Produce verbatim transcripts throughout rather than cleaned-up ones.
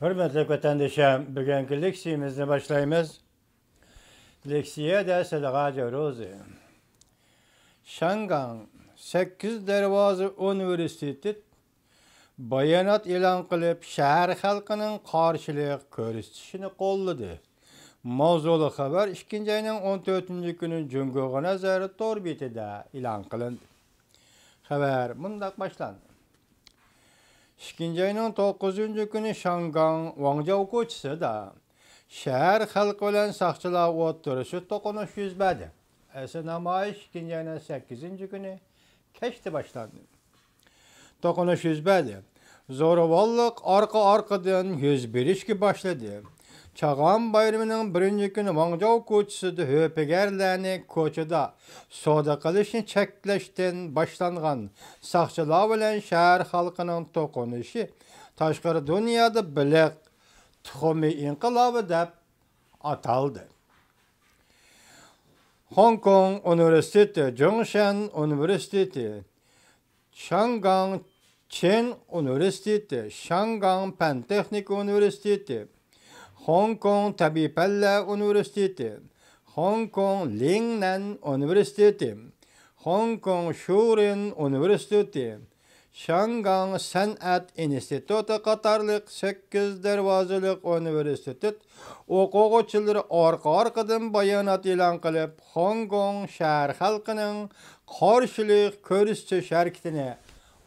ھۆرمەتلىك ۋەتەندىشىم، بۈگۈنكى لېكسىيىمىزنى باشلايمىز. لېكسىيەدە سىلىغا جوروزى. شياڭگاڭ سەككىز دەرۋازا ئۇنىۋېرسىتېتى بايانات ئېلان قىلىپ، شەھەر خەلقىنىڭ قارشىلىق كۆرسىتىشىنى قوللىدى. ماۋزۇلۇق خەۋەر ئىككىنچى ئاينىڭ ئون تۆتىنچى كۈنى جۇڭگوغا نەزەر تور بېتىدە ئېلان قىلىندى. خەۋەر مۇنداق باشلاندى. ئىككىنچى ئاينىڭ توققۇزىنچى كۈنى شياڭگاڭ ۋاڭجياۋ كوچىسىدا شەھەر خەلقى بىلەن ساقچىلار ئوتتۇرىسىدا توقۇنۇش يۈز بەردى. ئەسلى نامايىش ئىككىنچى ئاينىڭ سەككىزىنچى كۈنى كەچتە باشلاندى. توقۇنۇش يۈز بەردى. زورىۋاللىق ئارقا-ئارقىدىن يۈز بېرىشكە باشلىدى. چاغان بايرىمىنىڭ بىرىنچى كۈنى ۋاڭجياۋ كوچىسىدا ھۆپىگەرلەرنى كوچىدا سودا قىلىشنى چەكلەشتىن باشلانغان ساقچىلار بىلەن شەھەر خەلقىنىڭ توقۇنۇشى تاشقىرى دۇنيادا بېلىق تۇخۇمى ئىنقىلابى دەپ ئاتالدى. خوڭكوڭ ئۇنىۋېرسىتېتى، جۇڭشەن ئۇنىۋېرسىتېتى، شياڭگاڭ چىن ئۇنىۋېرسىتېتى، شياڭگاڭ پەن تېخنىكا ئۇنىۋېرسىتېتى، خوڭكوڭ تەبىئىي پەنلەر ئۇنىۋېرسىتېتى، خوڭكوڭ لىڭنەن ئۇنىۋېرسىتېتى، خوڭكوڭ شۇرېن ئۇنىۋېرسىتېتى، شياڭگاڭ سەنئەت ئىنستىتۇتى قاتارلىق سەككىز دەرۋازىلىق ئۇنىۋېرسىتېت ئوقۇغۇچىلىرى ئارقا-ئارقىدىن بايانات ئېلان قىلىپ، خوڭكوڭ شەھەر خەلقىنىڭ قارشىلىق كۆرسىتىش ھەرىكىتىنى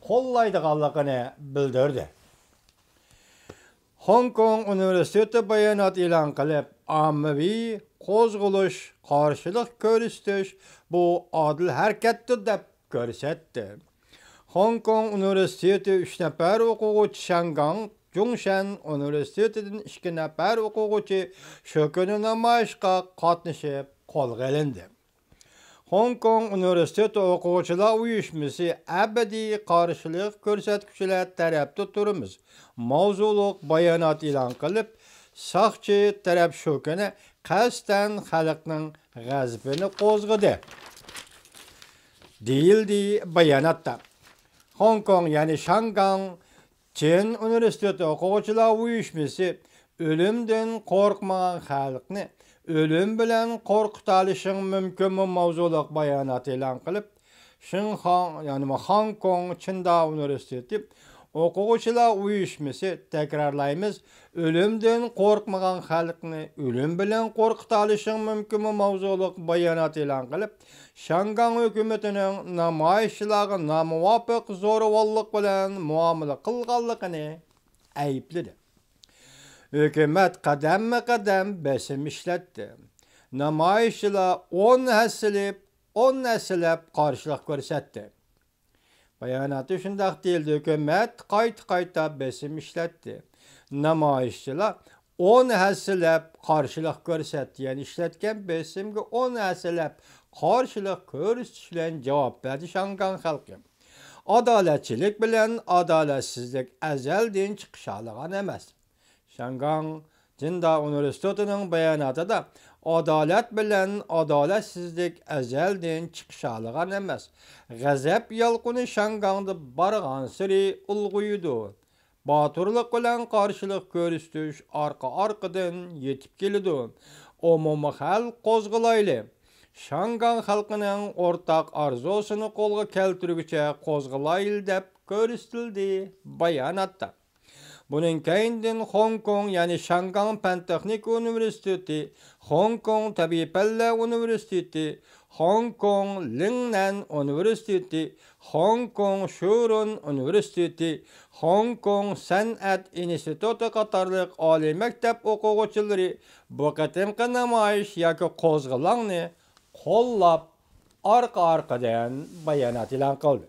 قوللايدىغانلىقىنى بىلدۈردى. خوڭكوڭ ئۇنىۋېرسىتېتى بايانات ئېلان قىلىپ، ئاممىۋى قوزغىلىش قارشىلىق كۆرسىتىش بۇ ئادىل ھەرىكەتتۇر دەپ كۆرسەتتى. خوڭكوڭ ئۇنىۋېرسىتېتى ئۈچ نەپەر ئوقۇغۇچى شياڭگاڭ جۇڭشەن ئۇنىۋېرسىتېتىدىن ئىككى نەپەر ئوقۇغۇچى شۇ كۈنى نامايىشقا قاتنىشىپ قولغا ئېلىندى. خوڭكوڭ ئۇنىۋېرسىتېتى ئوقۇغۇچىلار ئۇيۇشمىسى ئەبەدىي قارشىلىق كۆرسەتكۈچىلەر تەرەپتە تۇرىمىز ماۋزۇلۇق بايانات ئېلان قىلىپ، ساقچى تەرەپ شۇ كۈنى قەستەن خەلقنىڭ غەزىپىنى قوزغىدى، دېيىلدى باياناتتا. خوڭكوڭ، يەنى شياڭگاڭ چىن ئۇنىۋېرسىتېتى ئوقۇغۇچىلار ئۇيۇشمىسى ئۆلۈمدىن قورقمىغان خەلقنى ئۆلۈم بىلەن قورقۇتالىشىڭ مۇمكىنمۇ ماۋزۇلۇق بايانات ئېلان قىلىپ، شىنخاڭ، يەنى خوڭكوڭ چىندا ئۇنىۋېرسىتېتى ئوقۇغۇچىلار ئۇيۇشمىسى، تەكرارلايمىز، ئۆلۈمدىن قورقمىغان خەلقنى ئۆلۈم بىلەن قورقۇتالىشىڭ مۇمكىنمۇ ماۋزۇلۇق بايانات ئېلان قىلىپ، شياڭگاڭ ھۆكۈمىتىنىڭ نامايىشچىلارغا نامۇۋاپىق زورىۋاللىق بىلەن مۇئامىلە قىلغانلىقىنى ئەيىبلىدى. ھۆكۈمەت قەدەممۇ قەدەم بېسىم ئىشلەتتى. نامايىشچىلار ئون ھەسسىلەپ، ئون ھەسسىلەپ قارشىلىق كۆرسەتتى. باياناتتا شۇنداق دېيىلدى، ھۆكۈمەت قايتا-قايتا بېسىم ئىشلەتتى. نامايىشچىلار ئون ھەسسىلەپ قارشىلىق كۆرسەتتى، يەنى ئىشلەتكەن بېسىمگە ئون ھەسسىلەپ قارشىلىق كۆرسىتىش بىلەن جاۋاب بەردى شياڭگاڭ خەلقى. ئادالەتچىلىك بىلەن ئادالەتسىزلىك ئەزەلدىن چىقىشالىغان ئەمەس. شياڭگاڭ جىندا ئۇنىۋېرسىتېتىنىڭ باياناتىدا، ئادالەت بىلەن ئادالەتسىزلىك ئەزەلدىن چىقىشالىغان ئەمەس. غەزەپ يالقۇنى شياڭگاڭدا بارغانسېرى ئۇلغىيىدۇ. باتۇرلۇق بىلەن قارشىلىق كۆرسىتىش ئارقا-ئارقىدىن يېتىپ كېلىدۇ. ئومۇمىي خەلق قوزغىلايلى! شياڭگاڭ خەلقىنىڭ ئورتاق ئارزۇسىنى قولغا كەلتۈرگۈچە قوزغىلايلى، دەپ كۆرسىتىلدى باياناتتا. بۇنىڭ كەينىدىن خوڭكوڭ، يەنى شياڭگاڭ پەن تېخنىكا ئۇنىۋېرسىتېتى، خوڭكوڭ تەبىئىي پەنلەر ئۇنىۋېرسىتېتى، خوڭكوڭ لىڭنەن ئۇنىۋېرسىتېتى، خوڭكوڭ شۇرۇن ئۇنىۋېرسىتېتى، خوڭكوڭ سەنئەت ئىنستىتۇتى قاتارلىق ئالىي مەكتەپ ئوقۇغۇچىلىرى بۇ قېتىمقى نامايىش ياكى قوزغىلاڭنى قوللاپ، ئارقا-ئارقىدىن بايانات ئېلان قىلدى.